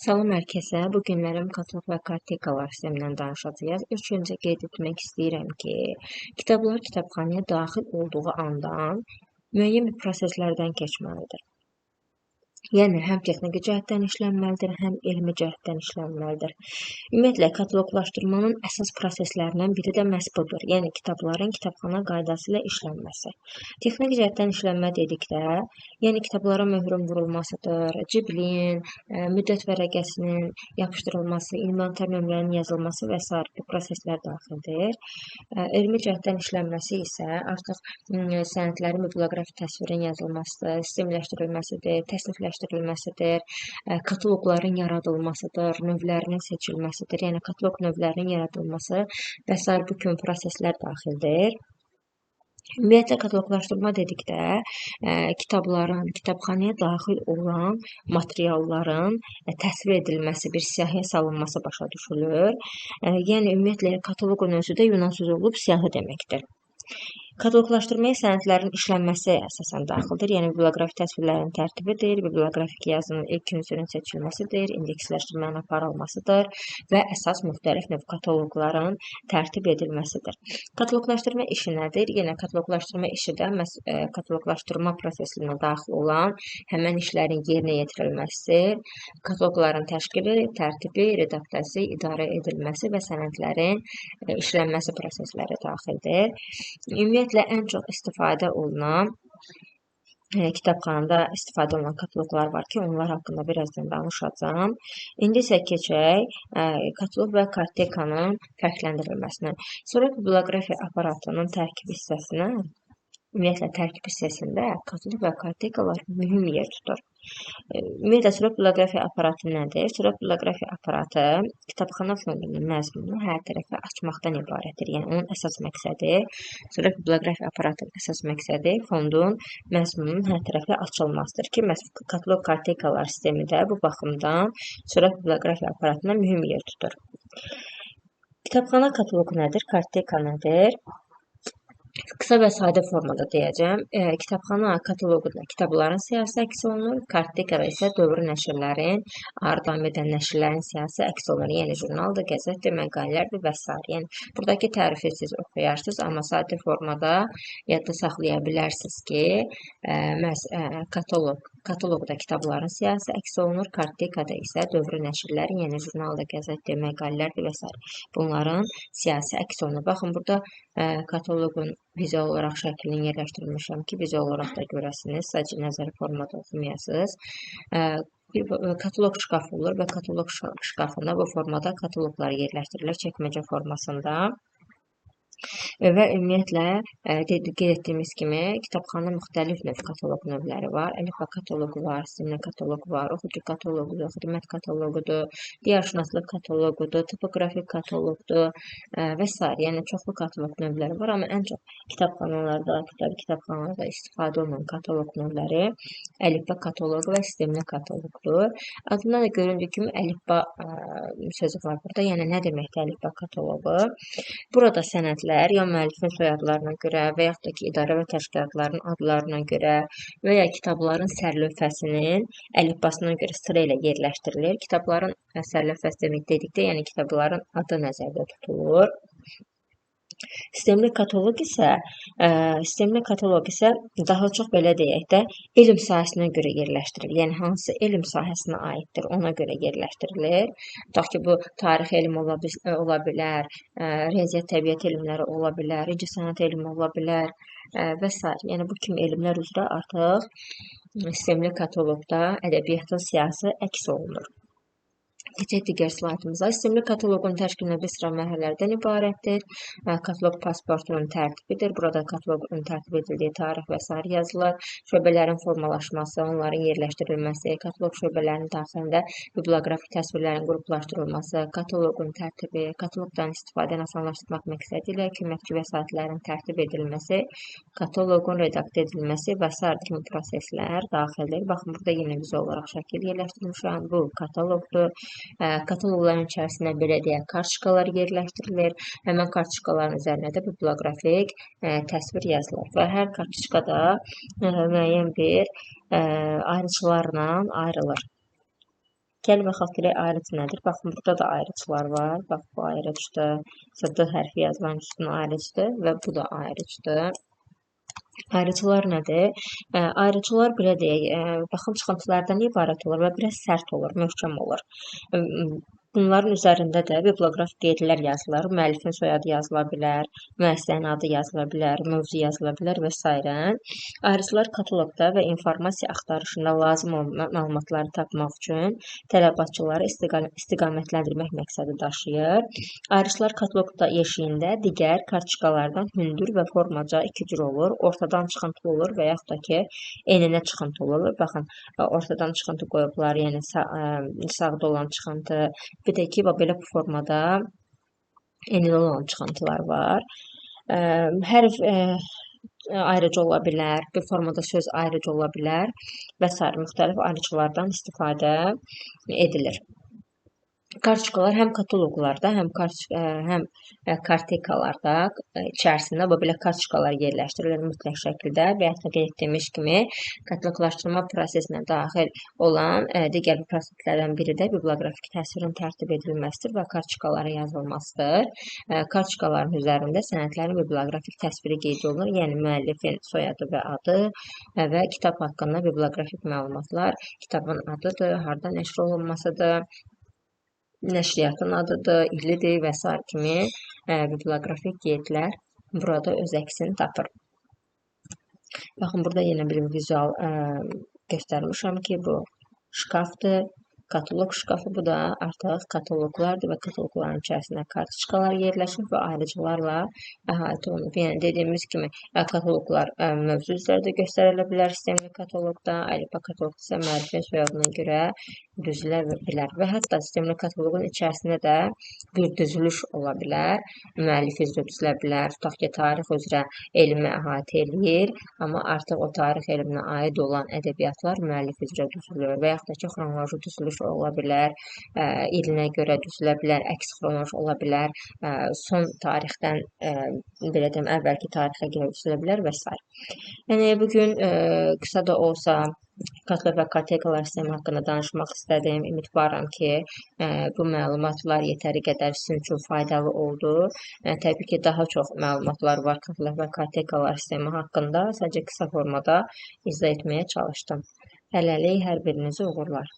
Salam hər kəsə. Bu günlərim kataloq və kartotekalar sistemindən danışacağıq. İlk öncə qeyd etmək istəyirəm ki, kitablar kitabxanaya daxil olduğu andan müəyyən bir proseslərdən keçməlidir. Yəni, həm texniki cəhətdən işlənməlidir, həm elmi cəhətdən işlənməlidir. Ümumiyyətlə, kataloqlaşdırmanın əsas proseslərindən biri də məhz budur. Yəni, kitabların kitabxana qaydası ilə işlənməsi. Texniki cəhətdən işlənmə dedikdə, yəni kitablara möhrün vurulmasıdır, cibliyin, müddət vərəqəsinin yapışdırılması, inventar nömrənin yazılması və sair bu proseslər daxildir. Elmi cəhətdən işlənməsi isə artıq sənədlərin biblioqrafik təsvirin yazılmasıdır, sistemləşdirilməsidir, təsnifləşdirilməsidir, kataloqların yaradılmasıdır, növlərinin seçilməsidir, yəni kataloq növlərinin yaradılması və sair bu kimi proseslər daxildir. Ümumiyyətlə, kataloqlaşdırma dedikdə, kitabların, kitabxanaya daxil olan materialların təsvir edilməsi, bir siyahıya salınması başa düşülür. Yəni, ümumiyyətlə, kataloqun özü də Yunan sözü olub siyahı deməkdir. Kataloqlaşdırmaya sənədlərin işlənməsi əsasən daxildir. Yəni, biblioqrafik təsvirlərin tərtibidir, biblioqrafik yazının ilk ünsürün seçilməsidir, indeksləşdirmənin aparılmasıdır və əsas müxtəlif növ kataloqların tərtib edilməsidir. Kataloqlaşdırma işi nədir? Yenə kataloqlaşdırma işi də məhz kataloqlaşdırma prosesinə daxil olan həmən işlərin yerinə yetirilməsidir. Kataloqların təşkili, tərtibi, redaktiyası, idarə edilməsi və sənədlərin işlənməsi prosesləri daxildir. Ümumiyyətlə, ən çox istifadə olunan, kitabxanada istifadə olunan kataloqlar var ki, onlar haqqında birazdan danışacağam. İndi isə keçək kataloq və kartotekanın fərqləndirilməsinə. Sonra biblioqrafiya aparatının tərkib hissəsinə, ümumiyyətlə, tərkib hissəsində kataloq və kartotekalar mühüm yer tutur. Ümumiyyətlə, sürət biblioqrafiya aparatı nədir? Sürət biblioqrafiya aparatı kitabxana fondunun məzmununu hər tərəfə açmaqdan ibarətdir. Yəni, onun əsas məqsədi, sürət biblioqrafiya aparatının əsas məqsədi fondun məzmununun hər tərəfə açılmasıdır ki, məhz kataloq kartotekalar sistemi də bu baxımdan sürət biblioqrafiya aparatına mühüm yer tutur. Kitabxana kataloqu nədir? Kartoteka nədir? Qısa və sadə formada deyəcəm. Kitabxana kataloqunda kitabların siyahısı əks olunur, kartotekada isə dövrü nəşrlərin, davam edən nəşrlərin siyahısı əks olunur. Yəni, jurnaldır, qəzetdir, məqalələrdir və s. Yəni, buradakı tərifi siz oxuyarsınız, amma sadə formada yadda saxlaya bilərsiniz ki, məhz kataloqda kitabların siyahısı əks olunur, kartotekada isə dövrü nəşrlərin, yəni jurnaldır, qəzetdir, məqalələrdir və s. Bunların siyahısı əks olunur. Baxın, burada kataloqun vizual olaraq şəklini yerləşdirmişəm ki, vizual olaraq da görəsiniz, sadəcə nəzəri formada oxumayasınız. Bir kataloq şkafı olur və kataloq şkafında bu formada kataloqlar yerləşdirilir çəkməcə formasında. Və ümumiyyətlə, qeyd etdiyimiz kimi, kitabxanada müxtəlif növ kataloq növləri var. Əlifba kataloqu var, sistemli kataloqu var, oxucu kataloqudur, xidmət kataloqudur, diyarşünaslıq kataloqudur, topoqrafik kataloqdur və s. Yəni, çoxlu kataloq növləri var, amma ən çox kitabxanalarda, kütləvi kitabxanalarda istifadə olunan kataloq növləri əlifba kataloqu və sistemli kataloqdur. Adından da göründüyü kimi əlifba sözü var burada. Yəni, nə deməkdir əlifba kataloqu? Burada sənədlər ya müəllifin soyadlarına görə və yaxud da ki, idarə və təşkilatların adlarına görə və ya kitabların sərlövhəsinin əlifbasına görə sıra ilə yerləşdirilir. Kitabların sərlövhəsi demək dedikdə, yəni kitabların adı nəzərdə tutulur. Sistemli kataloq isə daha çox belə deyək də elm sahəsinə görə yerləşdirilir. Yəni, hansı elm sahəsinə aiddir, ona görə yerləşdirilir. Tutaq ki, bu tarix elmi ola bilər, riyaziyyat, təbiət elmləri ola bilər, incəsənət elmi ola bilər və s. Yəni, bu kimi elmlər üzrə artıq sistemli kataloqda ədəbiyyatın siyahısı əks olunur. Keçək digər slaydımıza. Sistemli kataloqun təşkilinə bir sıra mərhələlərdən ibarətdir. Kataloq pasportunun tərtibidir. Burada kataloqun tərtib edildiyi tarix və sair yazılır. Şöbələrin formalaşması, onların yerləşdirilməsi, kataloq şöbələrinin daxilində biblioqrafik təsvirlərin qruplaşdırılması, kataloqun tərtibi, kataloqdan istifadəni asanlaşdırmaq məqsədi ilə köməkçi vəsaitlərin tərtib edilməsi, kataloqun redaktə edilməsi və sair kimi proseslər daxildir. Baxın, burada yenə vizual olaraq şəkil yerləşdirmişəm. Bu kataloqdur. Kataloqların içərisində belə deyək, kartışkalar yerləşdirilir. Həmən kartışkaların üzərinə də biblioqrafik təsvir yazılır və hər kartışkada müəyyən bir ayrıcılarla ayrılır. Gəlin baxaq görək ayrıcı nədir? Baxın, burada da ayrıcılar var. Bax, bu ayrıcıdır. Məsələn, D hərfi yazılan üstünə ayrıcıdır və bu da ayrıcıdır. Ayrıcılar nədir? Ayrıcılar belə deyək, baxın, çıxıntılardan ibarət olur və biraz sərt olur, möhkəm olur. Bunların üzərində də biblioqrafik qeydlər yazılır, müəllifin soyadı yazıla bilər, müəssisənin adı yazıla bilər, mövzu yazıla bilər və s. Ayrıcılar kataloqda və informasiya axtarışında lazım olan məlumatları tapmaq üçün tələbatçıları istiqamətləndirmək məqsədi daşıyır. Ayrıcılar kataloqda yeşiyində digər kartçikalardan hündür və formaca iki cür olur. Ortadan çıxıntılı olur və yaxud da ki, eninə çıxıntılı olur. Baxın, ortadan çıxıntı qoyublar, yəni sağda olan çıxıntı. Bir də ki, belə bu formada enli olan çıxıntılar var. Hərf ayrıca ola bilər, bir formada söz ayrıca ola bilər və s. müxtəlif ayrıcılardan istifadə edilir. Kartçikalar həm kataloqlarda, həm kartekalarda içərisində bu belə kartçikalar yerləşdirilir mütləq şəkildə və yaxud da qeyd etdiyimiz kimi kataloqlaşdırma prosesinə daxil olan digər bir proseslərdən biri də biblioqrafik təsvirin tərtib edilməsidir və kartçikalara yazılmasıdır. Kartçikaların üzərində sənədlərin biblioqrafik təsviri qeyd olunur, yəni müəllifin soyadı və adı və kitab haqqında biblioqrafik məlumatlar, kitabın adıdır, harda nəşr olunmasıdır, nəşriyyatın adıdır, ilidir və s. kimi biblioqrafik qeydlər burada öz əksini tapır. Baxın, burada yenə bir vizual göstərmişəm ki, bu şkafdır, kataloq şkafı, bu da artıq kataloqlardır və kataloqların içərisində kartçikalar yerləşir və ayrıcılarla əhatə olunub. Yəni, dediyimiz kimi kataloqlar mövzu üzrə də göstərilə bilər sistemli kataloqda, əlifba kataloqda isə müəllifin soyadına görə düzülə bilər və hətta sistemli kataloqun içərisində də bir düzülüş ola bilər, müəllif üzrə düzülə bilər, tutaq ki, tarix üzrə elmi əhatə eləyir, amma artıq o tarix elminə aid olan ədəbiyyatlar müəllif üzrə düzülür və yaxud da ki, xronoloji düzülüş ola bilər, ilinə görə düzülə bilər, əks xronoloji ola bilər, son tarixdən, belə deyim, əvvəlki tarixə görə düzülə bilər və s. Yəni, bugün qısa da olsa kataloq və kartekalar sistemi haqqında danışmaq istədim. Ümidvaram ki, bu məlumatlar yetəri qədər sizin üçün faydalı oldu. Təbii ki, daha çox məlumatlar var kataloq və kartekalar sistemi haqqında. Sadəcə qısa formada izah etməyə çalışdım. Hələlik hər birinizə uğurlar.